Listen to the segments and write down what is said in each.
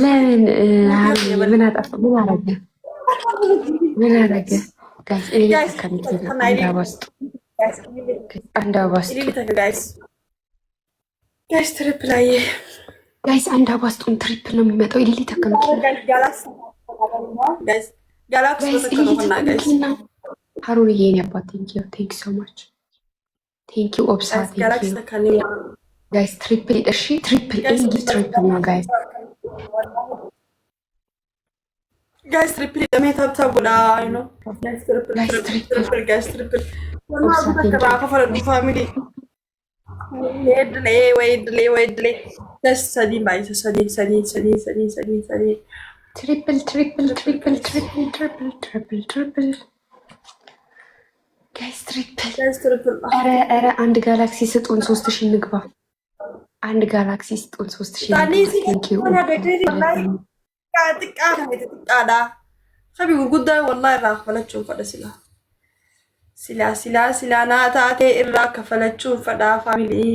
ለምን ምን አጠፋ? ምን አረገ? ምን አረገ? Guys አንድ አበባ ስጡ፣ አንድ አበባ ስጡ guys፣ triple አየ Guys፣ አንድ አበባ ስጡን። Triple ነው የሚመጣው። ኢሊሊ ተከምኪና ሀሩንዬ የኔ አባት thank you, thank you so much, thank you ኦብሳ, thank you guys። Triple እሺ፣ triple እንጂ triple ነው guys። Guys, triple damee tap tap godhaa ነው guys, triple, triple guys, triple family. Edlee ወይ edlee ወይ edlee sadii baay'isa, sadii, sadii, sadii, sadii, sadii, sadii. Triple, triple, triple, triple, triple, triple, triple guys, triple። ኧረ ኧረ አንድ ጋላክሲ ስጡን፣ 3000 እንግባ። አንድ ጋላክሲ ስጡን፣ 3000። Thank you. Xiqqaadha. Sabi gurguddaa wallahi irraa kafalachuun fedha silaa. Silaa silaa silaa naa taatee irraa kafalachuun fedhaa family.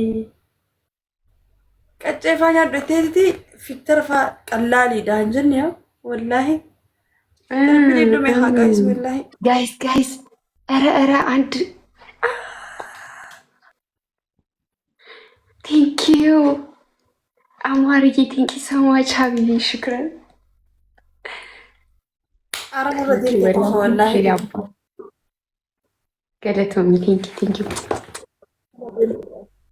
Qaccee faa nyaadhu fiktara faa qallaaliidha hin jenne yaa wallaahi. Dhume haa guys, wallaahi. Guys, guys, ኧረ ኧረ አንድ thank you አማርዬ, thank you so much حبيبي, شكرا. አረ wallaahi. Galatoomi, thank you, thank you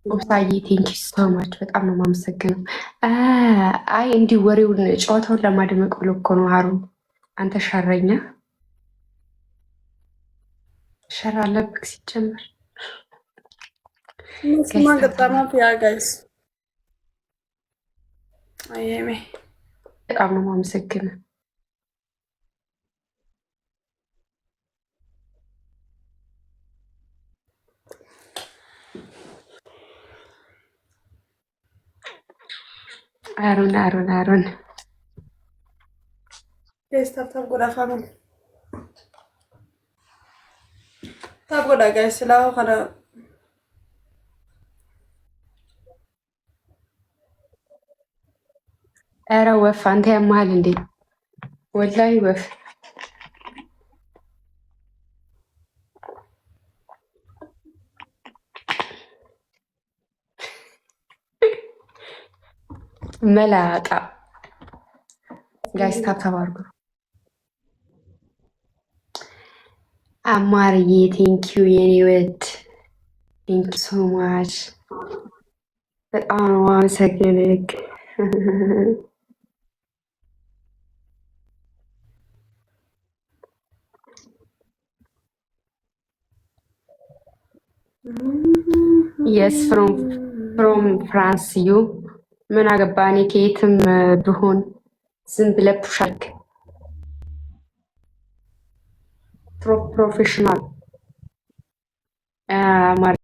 ኦብሳዬ, thank you so much፣ በጣም ነው የማመሰግነው። አይ እንዲህ ወሬውን ጨዋታውን ለማድመቅ ብሎ እኮ ነው ሀሩን። አንተ ሸረኛ፣ ሸር አለብክ ሲጀመር። Guys። በጣም ነው የማመሰግነው። አሩን አሩን አሩን። Guys, tap tap godhaa family, tap godhaa guys silaa kana. ኧረ ወፍ አንተ ያመሃል እንዴ? ወላሂ ወፍ። መላጣ። Guys, tap tap አድርጉ። አማርዬ thank you የኔ ውድ፣ thank you so much፣ በጣም ነው የማመሰግንህ። Yes, from France you. ምን አገባ፣ እኔ ከየትም ብሆን ዝም ብለህ push አድርግ። Professional አማርዬ።